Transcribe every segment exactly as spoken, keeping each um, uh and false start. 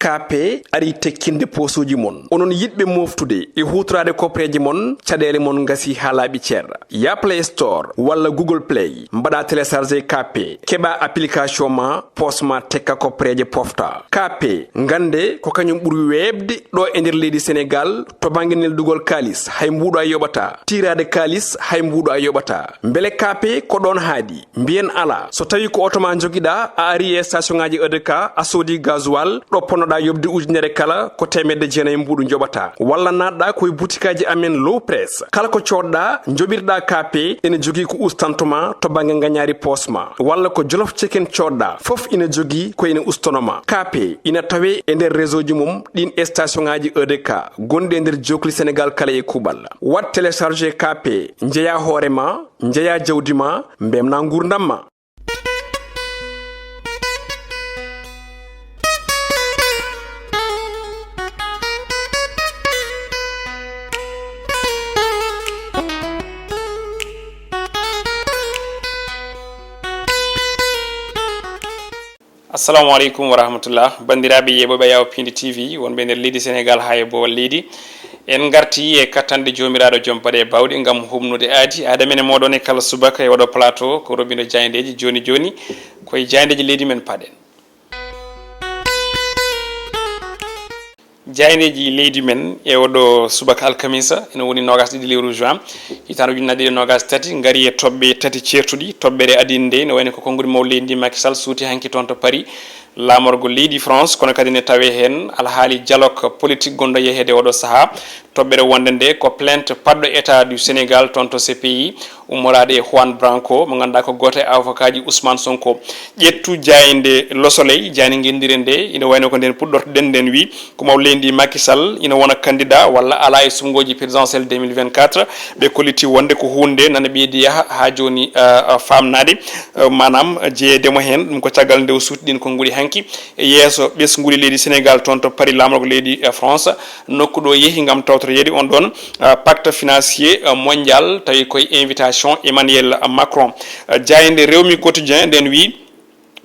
K P ari tekkinde poosuuji mon. Onon yiɗɓe mooftude e huutoraade koppereeje mon, caɗeele mon ngasi haa laaɓi cer. Ya Play Store walla Google Play, mbaɗa télécharger K P, keɓa application ma, poos ma tekka koppereeje pofta. K P, ngannde ko kañum ɓuri weeɓde ɗo e nder leydi Senegaal to bannge neldugol kaalis, hay mbuuɗo a yoɓata. Tiiraade kaalis, hay mbuuɗo a yoɓata. Mbele K P ko ɗoon haaɗi? Mbiyen alaa. So tawii ko oto ma njogiɗaa, a ari e station ŋaaji E D K, a soodi gasoil, ɗo ponnoɗaa yoɓde ujunere kala, ko teemedde jeenayi mbuuɗu njoɓataa. Walla naatɗaa ko e butikaaji amen Low Press. Kala ko coodɗaa, njoɓirɗaa K P, ene jogii ko ustanto ma to bannge ngañaari poos ma. Walla ko Jolof Chicken coodɗaa, fof ina jogii ko ina ustono ma. K P ina tawee e nder réseau ji mum ɗiin e station ŋaaji E D K gonɗi e nder jookli Senegaal kala e kuuɓal. Waɗ télécharger K P, njeyaa hoore ma, njeyaa jawdi ma, mbemnaa nguurndam ma. Assalamu aleykum wa rahmatullah. Banndiraaɓe yeeɓooɓe Yawo Pindi T V, wonɓe nder leydi Senegaal haa e boowal leydi. En ngartii e kattanɗe Joomiraaɗo Joom Baɗe Baawɗe ngam huɓnude aadi. Aada men e mooɗon e kala subaka e oɗo plateau ko Robino Jaayndeeji. Jooni jooni, ko e jaayndeeji leydi men paɗen. Jaayndeeji leydi men e oɗo subaka alkamisa, ene woni noogas ɗiɗi lewru juin, hitaande ujunnaje ɗiɗi e noogas tati, ngari e toɓɓe tati ceertuɗi. Toɓɓere adii nde, ene wayno ko konnguɗi mawɗi leydi ndi, Macky Sall, suuti hanki toon to Paris, laamorgo leydi France, kono kadi ne tawee heen alhaali dialogue politique gonɗo yeheede oɗo sahaa. Toɓɓere wonde nde ko plainte paɗɗo État du Sénégal toon to C P I, ummoraade e Juan Branco, mo ngannduɗaa ko gooto e avocat ji Ousmane Sonko. Ƴettu jaaynde Le Soleil, jaaynde ngenndire nde, ina wayno ko nden puɗɗortoɗen nden, wi ko mawɗo leydi ndi Macky Sall ina wona candidat walla alaa e suɓngooji présidentielle deux mille vingt-quatre. Ɓe kolliti wonde ko huunde nana ɓeydi yaha haa jooni, ah, ah, faamnaade. Ah, maanaam jeyeede mo heen, ɗum ko caggal nde o suuti ɗiin konnguɗi hanki e yeeso ɓesnguuli leydi Senegaal toon to Paris, laamorgo leydi, eh, France, nokku ɗo yehi ngam tawtoreede on ɗon, ah, pacte financier, ah, mondial, tawi koye invitation Emmanuel Macron. Ah, jaaynde Rewmi Quotidien nden wi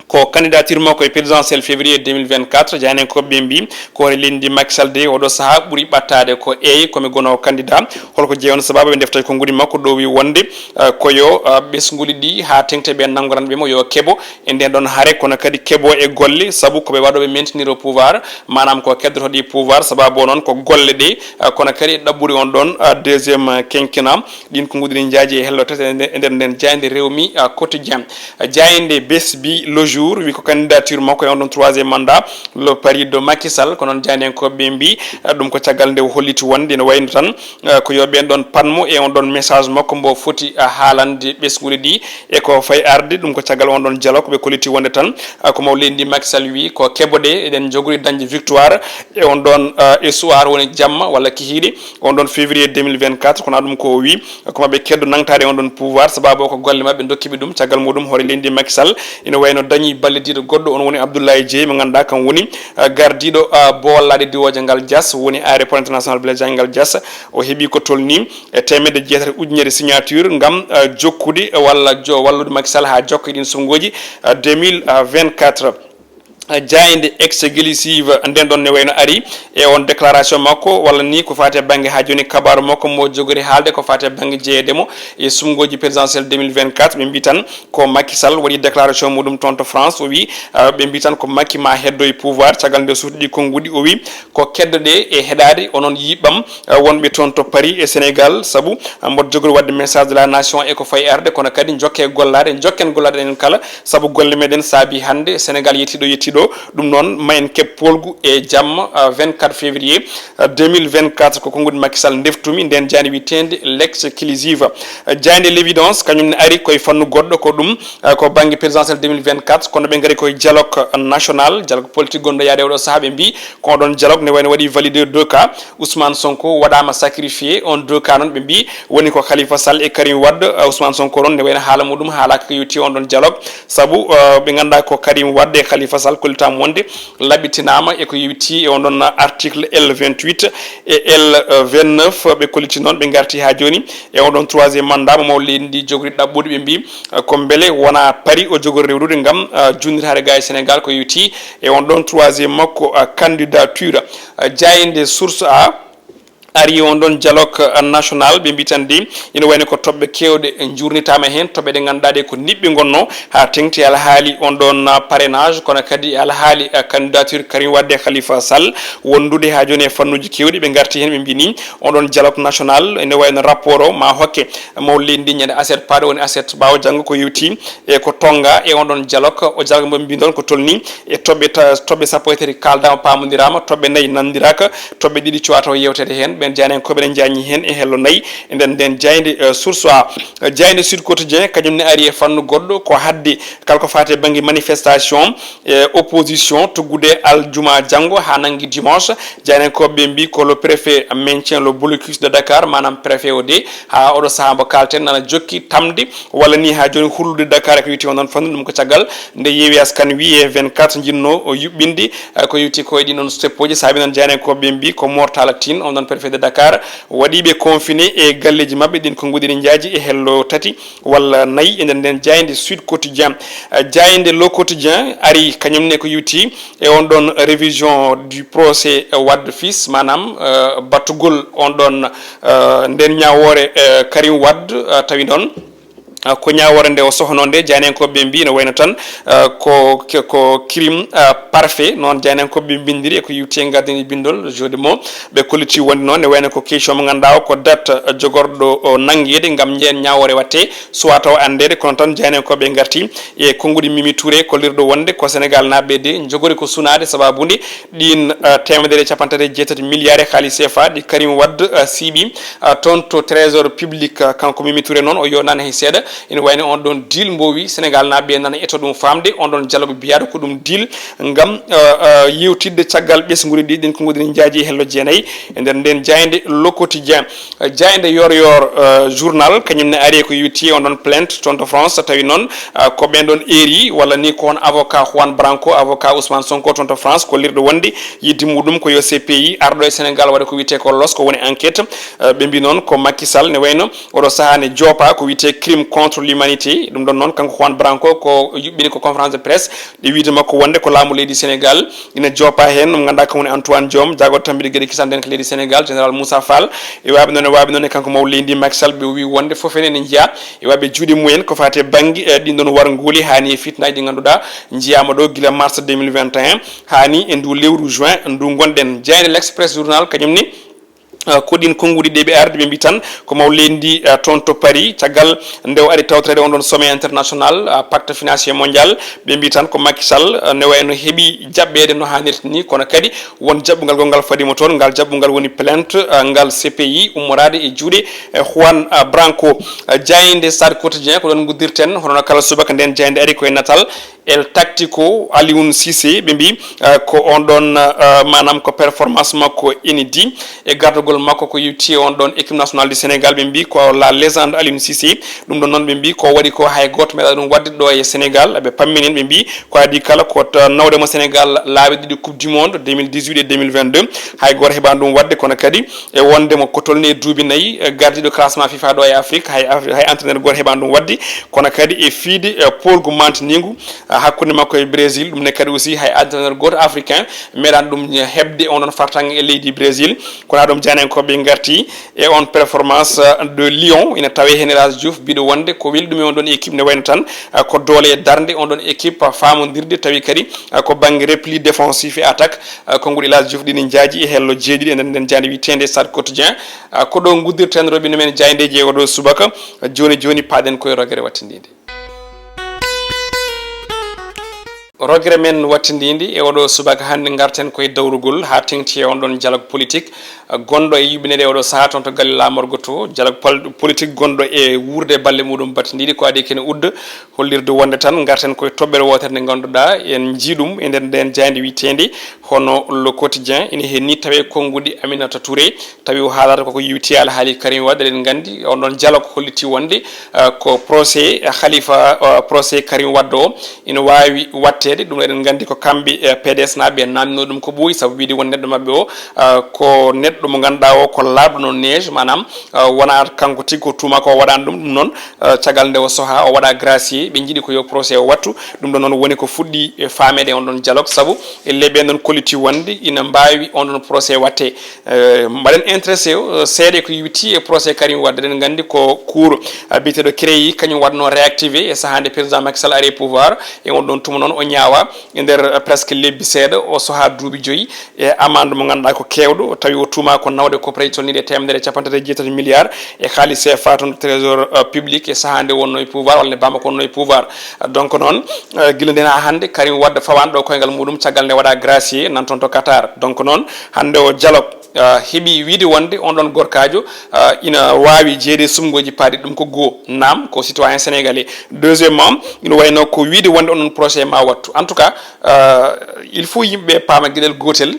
ko candidature makko e présidentielle février deux mille vingt-quatre, jaayndenkooɓe ɓe mbi ko hoore leydi ndi Macky Sall de oɗo sahaa ɓuri ɓattaade ko eey ko mi gonoowo candidat. Holko jeyi on sababu? Ɓe ndefta e konnguɗi makko ɗo wi wonde, ah, ko yo, ah, ɓesnguuli ɗi haa teŋti ɓe nanngoranɓe mo yo keɓo e nden ɗon hare, kono kadi keɓo e golle, sabu ko ɓe waɗooɓe maintenir au pouvoir, maanaam ko keddotooɗo e pouvoir, sababu o noon ko golle ɗe, ah, kono kadi e ɗaɓɓude on ɗon, ah, deuxième, ah, quinquennat. Ɗin ko nguɗiri njaaji e hello tete e nder, e nder nden jaaynde Rewmi, ah, Quotidien. Ah, jaaynde Besbi Le Jour wi ko candidature makko e on ɗon troisième mandat, le pari de Macky Sall, ko noon jaayndenkooɓe ɓe mbi, ah, ɗum ko caggal nde o holliti wonde ene wayno tan, ah, ko yo ɓeen ɗon panmo e on ɗon message makko mbo foti, ah, haalande ɓesnguuli ɗi e ko fay arde. Ɗum ko caggal on ɗon dialogue ɓe kolliti wonde tan, ah, ko mawɗo leydi ndi Macky Sall wi ko keɓoɗe eɗen njogori dañde victoire e on ɗon, ah, e soir woni jamma walla kihiiɗe on ɗon février deux mille vingt-quatre. Kono ɗum ko o wi ko maɓɓe keddo nangtaade on ɗon pouvoir, sababu ko golle maɓɓe dokkiɓe ɗum. Caggal muɗum hoore leydi ndi Macky Sall ina wayno dañi ballidiiɗo goɗɗo, on woni Abdoulaye Dièye mo ngannduɗaa kam woni, ah, gardiiɗo, ah, bowallaade diwooje ngal Diass, woni aéroport international Blaise Diagne ngal Diass. O heɓi ko tolni e teemedde jeetati ujunere signature ngam, eh, jokkude walla jo-, wallude Macky Sall haa jokka e ɗin suɓngooji, eh, deux mille vingt-quatre. Eh, jaaynde exclusive nden ɗon ne wayno ari e on déclaration makko, walla ni ko faati e bannge haa jooni kabaaru makko mo jogori haalde ko faati e bannge jeyeede mo e suɓngooji présidentielle deux mille vingt-quatre. Ɓe mbi tan ko Macky Sall waɗi déclaration muɗum toon to France. O wi, ah, ɓe mbi tan ko Macky ma heddo e pouvoir caggal nde suuti ɗi konnguɗi. O wi ko keddoɗe e heɗaade onon yiɓɓam, ah, wonɓe toon to Paris e Sénégal, sabu, ah, mboɗo jogori waɗde message de la nation e ko fayi arde, kono kadi jokke gollaade, jokken gollaade enen kala, sabu golle meɗen saabi hannde Sénégal yettiɗo, yettiɗo. Ɗum noon ma en keɓ poolgu e jamma, ah, vingt-quatre février, ah, deux mille vingt-quatre. Ko konnguɗi Macky Sall ndeftumi nden jaaynde wiyeteende L'Exclusive. Ah, jaaynde L'Évidence kañum ne ari koye fannu goɗɗo, ko ɗum, ah, ko bannge présidentielle deux mille vingt-quatre, kono ɓe ngari koye dialogue national, dialogue politique gonɗo yaade oɗo sahaa. Ɓe mbi ko oɗon dialogue ne wayno waɗi validé deux cas, Ousmane Sonko waɗaama sacrifié. On deux cas noon ɓe mbi woni ko Khalifa Sall e Karim Wade. Ah, Ousmane Sonko noon ne wayno haala muɗum haalaaka ko yowti on ɗon dialogue, sabu, ah, ɓe ngannduɗaa ko Karim Wade e Khalifa Sall ko Lultam wonde laɓɓitinaama e ko yowiti e on ɗon article L vingt-huit e L vingt-neuf. Ɓe kolliti noon, ɓe ngarti haa jooni e on ɗon troisième mandat mo mawɗo leydi ndi jogori ɗaɓɓude. Ɓe mbi, eh, ko mbele wona pari o jogori rewrude ngam, eh, junnitaade gaa e Sénégal ko yowiti e on ɗon troisième makko, eh, candidature. Eh, jaaynde Source A ari on ɗon dialogue, eh, national, ɓe mbi tan de ina wayno ko toɓɓe keewɗe njuurnitaama heen, toɓɓe ɗe ngannduɗaa ɗe ko niɓɓe ngonno, haa teŋti alhaali on ɗon, eh, parrainage, kono kadi alhaali, eh, candidature Karim Wade e Khalifa Sall wondude haa jooni e fannuuji keewɗi. Ɓe ngarti heen, ɓe mbi ni on ɗon dialogue national ene wayno rapport o ma hokke mawɗo leydi ndi ñande aset paaɗo, woni aset ɓaawo janngo, ko yowti e ko tonnga e on ɗon dialogue. O dialogue mo mbi ɗon ko tolni e toɓɓe ta-, toɓɓe sappo e tati kaaldaama, paamondiraama, toɓɓe nayi nanndiraaka, toɓɓe ɗiɗi cuwaa taw yewteede heen. Ɓeen jaayndiyankooɓe ne njaññi heen e hello nayi e nden, nden jaaynde, eh, Source A. Eh, jaaynde Sud Quotidien kañum ne ari e fannu goɗɗo ko hadde kala ko faati e bannge manifestation, eh, opposition tuggude aljuma janngo haa nanngi dimanche. Jaayndiyankooɓe ɓe mbi ko le préfet maintient le blocus de Dakar, maanaam préfet o de haa oɗo sahaa mbo kaalten nana jokki tamde walla ni haa jooni hullude Dakar e ko yowiti on ɗon fannu. Ɗum ko caggal nde yeewi askan wi e vingt-quatre njinnoo o yuɓɓinde, eh, ko yowiti ko e ɗin ɗon steppooji. Saabi noon jaayndiyankooɓe ɓe mbi ko Mor Talla Tine, on ɗon préfet de Dakar, waɗi ɓe confiné e galleeji maɓɓe. Ɗin ko nguɗiri njaaji e hello tati walla nayi e nder nden jaaynde Sud Quotidien. Eh, jaaynde Le Quotidien ari kañum ne ko yowti e on ɗon révision du procès Wade fils, maanaam, eh, battugol on ɗon, eh, nden ñaawoore, eh, Karim Wade, eh, tawi noon ah, ko ñaawoore nde o sohno nde, jaayndiyankooɓe ɓe mbi no wayno tan, ah, ko, ko, ko crime, ah, parfait. Noon jaayndiyankooɓe ɓe mbindiri e ko yowti e gardini binndol jeu de mots. Ɓe kolliti wonde noon ne wayno ko question mo ngannduɗaa o ko date, ah, jogorɗo o nanngeede ngam njeen ñaawoore watte, suwaa taw anndeede. Kono tan jaayndiyankooɓe ngarti e konnguɗi Mimi Touré, kollirɗo wonde ko Sénégal naaɓe de njogori ko sunaade sababude ɗin, ah, teemedere e capanɗe tati e jeetati milliards e haalis C F A ɗi Karim Wade, ah, siiɓi, ah, toon to trésor public, ah, kanko Mimi Touré noon o yooɗaani hay seeɗa. Ina wayno on ɗon deal mbowi Sénégal naaɓe nana eto ɗum faamde, on ɗon dialogue biyaaɗo ko ɗum deal ngam, ah, ah, yewtidde caggal ɓesnguuji ɗi. Ɗin ko nguɗini njaaji e hello jeenayi e nder nden jaaynde Le Quotidien. Eh, jaaynde Yoor Yoor, eh, journal, kañum ne ari ko yowti on ɗon plainte toon to France, tawi noon, eh, ko ɓeen ɗon eri, walla ni ko on avocat Juan Branco, avocat Ousmane Sonko toon to France, kollirɗo wonde yidde muɗum ko yo C P I arɗo e Sénégal waɗa ko wiyetee ko los, ko woni enquête. Eh, ɓe mbi noon ko Macky Sall ne wayno oɗo sahaa ne joopa ko wiyetee crime contre l'humanité. Ɗum ɗon noon kanko Juan Branco ko yuɓɓini ko conférence de presse ɗi wiide makko wonde ko laamu leydi Sénégal ina joopa heen, mo ngannduɗaa kam woni Antoine Diome, jaagorɗo tambiɗe geɗe kisal nden ko leydi Sénégal, Général Moussa Fall. E waaɓe noon, e waaɓe noon e kanko mawɗo leydi Macky Sall, ɓe wi wonde fof ene, ene njiya e waaɓe juuɗe mumen ko faati e bannge, eh, ɗin ɗon warnguuli haa ni fitnaaji ɗi ngannduɗaa njiyaama ɗo gila mars deux mille vingt et un haa ni e ndu lewru juin ndu ngonɗen. Jaaynde L'Express journal kañum ni, eh, ko ɗin konnguɗi ɗi ɓe ardi, ɓe mbi tan ko mawɗo leydi ndi, eh, toon to Paris, caggal nde o ari tawtoreede on ɗon sommet international, eh, pacte financier mondial, ɓe mbi tan ko Macky Sall, eh, ne wayno heɓi jaɓɓeede no haanirta ni, kono kadi won jaɓɓungal gonngal fadimo toon. Ngal jaɓɓungal woni plainte, eh, ngal C P I ummoraade e juuɗe, eh, Juan, eh, Branco. Eh, jaaynde Stade Quotidien ko ɗon nguddirten, hono no kala subaka nden jaaynde ari koye natal El Tactico Alioune Cissé, ɓe mbi, eh, ko on ɗon, eh, maanaam ko performance makko inédit e gardagol makko ko yewti on ɗon équipe nationale du Sénégal, ɓe mbi ko la légende Alioune Cissé. Ɗum ɗon noon ɓe mbi ko waɗi ko hay gooto meeɗa ɗum waɗde ɗo e Sénégal. Ɓe pammini en, ɓe mbi ko adii kala ko ta-, nawde mo Sénégal laabi ɗiɗi Coupe du Monde deux mille dix-huit et deux mille vingt-deux. Hay gooto heɓaani ɗum waɗde, kono kadi e wonde mo ko tolni e duuɓi nayi, eh, gardiiɗo classement FIFA ɗo e Afrique, hay Afri-, hay entraîneur gooto heɓaani ɗum waɗde, kono kadi e fiide, eh, poolgu mantiniingu, ah, hakkunde makko e Brésil, ɗum ne kadi aussi hay entraîneur gooto africain meeɗaani ɗum heɓde on ɗon fartaŋŋe e leydi Brésil. Kono haa ɗum jaayndiyankooɓe ngarti e on performance, eh, de Lion, ina tawee heen El Hadj Diouf, mbiɗo wonde ko weli ɗum e on ɗon équipe ne wayno tan, eh, ko doole e darnde on ɗon équipe, eh, faamondirde, tawi kadi, eh, ko bannge repli défensif e attaque, eh, konnguɗi El Hadj Diouf ɗi ne njaaji e hello jeeɗiɗi e nder nden jaaynde wiyeteende Stade Quotidien. Eh, ko ɗo nguddirten roɓino men jaayndeeji e oɗo subaka. Jooni jooni paaɗen koye rogere wattindiinde. Rogere men wattindiinde e oɗo subaka hannde ngarten koye dawrugol haa teŋti e on ɗon dialogue politique, eh, gonɗo e yuɓɓineede e oɗo sahaa toon to galle laamorgo to. Dialogue pol-, politique gonɗo e wuurde balɗe muɗum battindiiɗi ko adii kene udda, hollirde wonde tan ngarten koye toɓɓere wootere nde ngannduɗaa en njii ɗum e nder nden jaaynde wiyeteende hono Le Quotidien. Ina heen ni tawee konnguɗi Aminata Touré, tawi o haalata koko yewti alhaali Karim Wade. Eɗen nganndi on ɗon dialogue holliti wonde, eh, ko procès Khalifa, eh, procès Karim Wade o ina waawi waɗde Kadi ɗum eɗen nganndi ko kamɓe, eh, P D S naaɓe en naamnoo ɗum ko ɓooyi, sabu wiide won neɗɗo maɓɓe o, ah, ko neɗɗo mo ngannduɗaa o ko laaɓɗo no neige, maanaam, ah, wonaa kanko tigi ko tuuma ko waɗaani ɗum. Ɗum noon, ah, caggal nde o soha, o waɗa gracier, ɓe njiɗi ko yo procès o wattu. Ɗum ɗon noon woni ko fuɗɗi, eh, faameede on ɗon dialogue, sabu e leeɓe ɗon kolliti wonde ina mbaawi on ɗon procès watte. Eh, mbaɗen intéressé o, eh, seeɗa ko yowiti e procès Karim Wade. Eɗen nganndi ko cour, ah, biyeteeɗo créé, kañum waɗno réactivé e sahaa nde président Macky Sall ari e pouvoir. E on ɗon tuma noon o ñaawa e nder, eh, presque lebbi seeɗa, o soha duuɓi joyi e amande mo ngannduɗaa ko keewɗo, tawi o tuuma ko nawde koppareeje tolniiɗe teemedere e capanɗe tati e jeetati milliards e haalis C F A toon trésor, eh, public e sahaa nde wonno e pouvoir walla nde Bamako wonno e pouvoir. Eh, donc noon, eh, gila nden haa hannde Karim Wade fawaani ɗo koyngal muɗum caggal nde waɗa gracier nan toon to Qatar. Donc noon hannde o dialogue, ah, heɓi wiide wonde on ɗon gorkaajo, ah, ina waawi jeeyde sumngooji paaɗi ɗum ko goo. Naam, ko citoyen sénégalais. Deuxièmement, ina wayno ko wiide wonde on ɗon procès ma wattu. En tout cas, ah, il faut yimɓe ɓe paama geɗel gootel,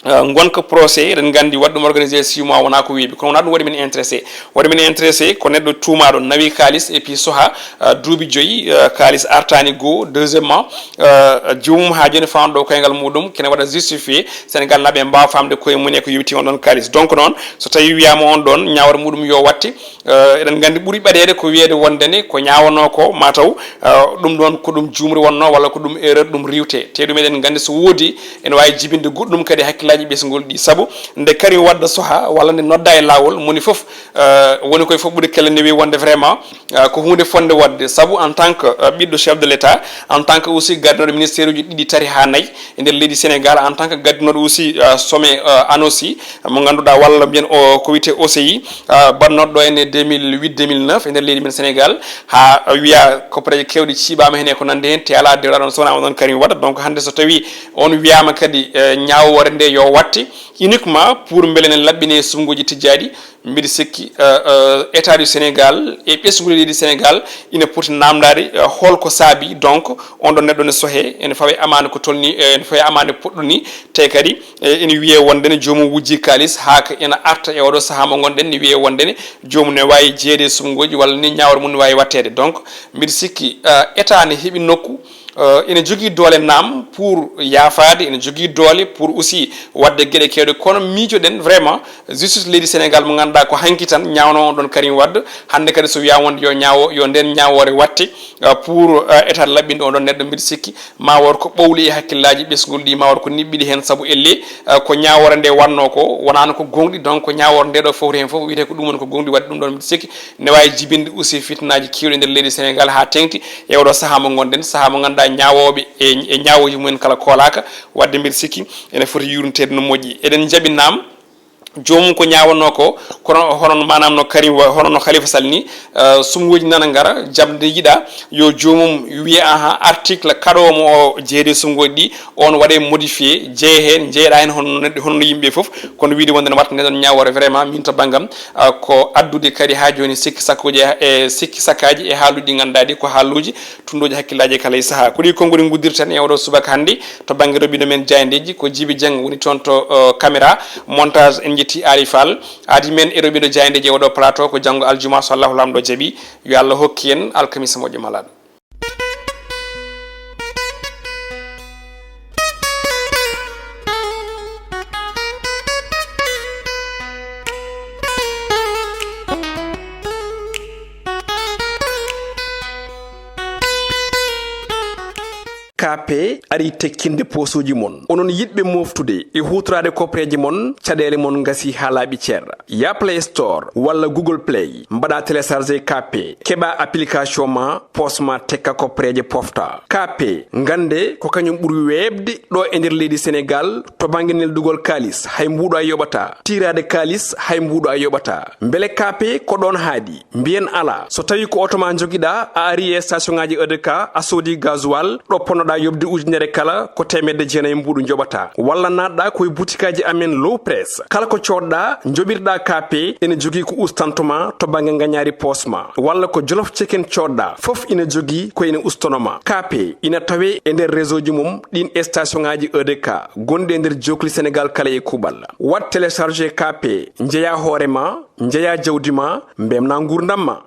ah, ngonka procès, eɗen nganndi waɗ ɗum organisé six mois wonaa ko weeɓi. Kono wonaa ɗum waɗi min intéressé. Waɗi min intéressé ko neɗɗo tuumaaɗo nawi kaalis et puis soha, ah, duuɓi joyi, ah, kaalis artaani goo. Deuxièmement, ah, joomum haa jooni fawanɗo koyngal muɗum kene waɗa justifié. Sénégal naaɓe mbaawa faamde koye mum e ko yowiti on ɗon kaalis. Donc noon, so tawii wiyaama on ɗon ñaawre muɗum yo watte, eh, eɗen nganndi ɓuri ɓaɗeede ko wiyeede wonde ne ko ñaawanoo ko, mataw, eh, ɗum ɗon ko ɗum juumri wonnoo walla ko ɗum erreur ɗum riiwte. Te ɗum eɗen nganndi so woodi, ene waawi jibinde goɗɗum kadi hakkillaaji ɓesngol ɗi. Sabu nde Karim Wade soha walla nde nodda e laawol, moni fof, eh, woni koye fof ɓuri kelle ndewi wonde vraiment, ah, ko huunde fonnde waɗde, sabu en tant que, ah, ɓiɗɗo chef de l'État, en tant que aussi gardinooɗo ministère uji ɗiɗi, tati haa nayi e nder leydi Sénégal, en tant que gardinooɗo aussi, ah, sommet, ah, ANOCI, mo ngannduɗaa walla mbiyen o ko wiyetee O C I, ah, baɗnooɗo ɗo en e deux mille huit, deux mille neuf e nder leydi men Sénégal, haa wiya koppareeje keewɗe ciiɓaama heen e ko nanndi heen, te alaa dewɗaa ɗoon so wonaa onon Karim Wade. Donc hannde so tawii on wiyaama kadi, eh, ñaawoore nde yo watte uniquement pour mbele ene laɓɓinee sumngooji tijjaaɗi, mbiɗa sikki, eh, eh, État du Sénégal e ɓesngu leydi Sénégal ina poti naamndaade, eh, hol ko saabi donc on ɗon neɗɗo ne sohe, ene fawe amaande ko tolni, eh, ene fawe amaande poɗɗo ni, te kadi, eh, ene wiyee wonde ne joomum wujji kaalis haa ko ena arta e oɗo sahaa mo ngonɗen, ne wiyee wonde ne joomum ne waawi jeeyde e sumngooji walla ni ñaawre mum ne waawi watteede. Donc mbiɗa sikki, eh, État ne heɓi nokku, eh, ene jogii doole naam pour yaafaade, ene jogii doole pour aussi waɗde geɗe keewɗe. Kono miijoɗen vraiment justice leydi Sénégal mo ngannduɗaa ko hanki tan ñaawno on ɗon Karim Wade. Hannde kadi so wiyaama wonde yo ñaawo, yo nden ñaawoore watte, eh, pour, eh, État laɓɓinde on ɗon neɗɗo, mbiɗa sikki ma wor ko ɓowli e hakkillaaji ɓesngol ɗi, ma wor ko niɓɓiɗi heen, sabu ellee, eh, ko ñaawoore nde waɗnoo ko wonaano ko gooŋɗi, donc ko ñaawoore nde ɗo fowti heen fof wiyetee ko ɗum woni ko gooŋɗi, waɗde ɗum ɗon mbiɗa sikki ne waawi jibinde aussi fitinaaji keewɗi e nder leydi Sénégal haa teeŋti e oɗo sahaa mo ngonɗen, sahaa mo ngannduɗaa ñaawooɓe e, e ñaawooji mumen kala koolaaka, waɗde mbiɗa sikki ene foti yuurniteede no moƴƴi. Eɗen njaɓi naam joomum ko ñaawannoo ko, kono hono maanaam no Karim wa-, hono no Khalifa Sall ni, eh, sumngooji nana ngara, jaɓde yiɗa yo joomum wiye, aha, article kaɗoowo mo o jeeyde sumngooji ɗi, on waɗe modifié, jeye heen, jeyeɗaa heen hono no neɗɗo, hono no yimɓe fof. Kono wiide wonde ne watta nde ɗon ñaawoore vraiment, min to banngam, ah, ko addude kadi haa jooni sikki sakkooji e, e sikki sakkaaji e haaluuji ɗi ngannduɗaa ɗi ko haaluuji tunndooji hakkillaaji e kala e sahaa. Ko ɗi konngol nguddirten e oɗo subaka hannde to bannge roɓindo men jaayndeeji, ko Jibi Jeng woni toon to, eh, caméra, montage en njetti Ali Fall, aadi men e roɓindo jaayndeeji e oɗo plateau ko janngo aljuma so Allahu Laamɗo jaɓi, yo Allah hokki en alkamisa moƴƴo malaaɗo. K P ari tekkinde poosuuji mon. Onon yiɗɓe mooftude e huutoraade koppareeje mon, caɗeele mon ngasi haa laaɓi cer. Ya Play Store walla Google Play, mbaɗa télécharger K P, keɓa application ma, poos ma tekka koppareeje pofta. K P, ngannde ko kañum ɓuri weeɓde ɗo e nder leydi Sénégal to bannge neldugol kaalis, hay mbuuɗo a yoɓata. Tiiraade kaalis, hay mbuuɗo a yoɓata. Mbele K P ko ɗoon haaɗi? Mbiyen alaa. So tawii ko oto ma njogiɗaa, a ari e station ŋaaji E D K, a soodi gasoil, ɗo ponnoɗaa yoɓde ujunere kala, ko teemedde jeenayi mbuuɗu njoɓataa. Walla naatɗaa ko e butikaaji amen Low Press. Kala ko coodɗaa, njoɓirɗaa K P, ene jogii ko ustantoo ma to bannge ngañaari poos ma. Walla ko Jolof Chicken coodɗaa, fof ina jogii ko ene ustanoo ma. K P ina tawee e nder réseau ji mum ɗiin station ŋaaji E D K gonɗi e nder jookli Sénégal kala e kuuɓal. Waɗ télécharger K P, njeyaa hoore ma, njeyaa jawdi ma, mbeltinaa nguurndam ma.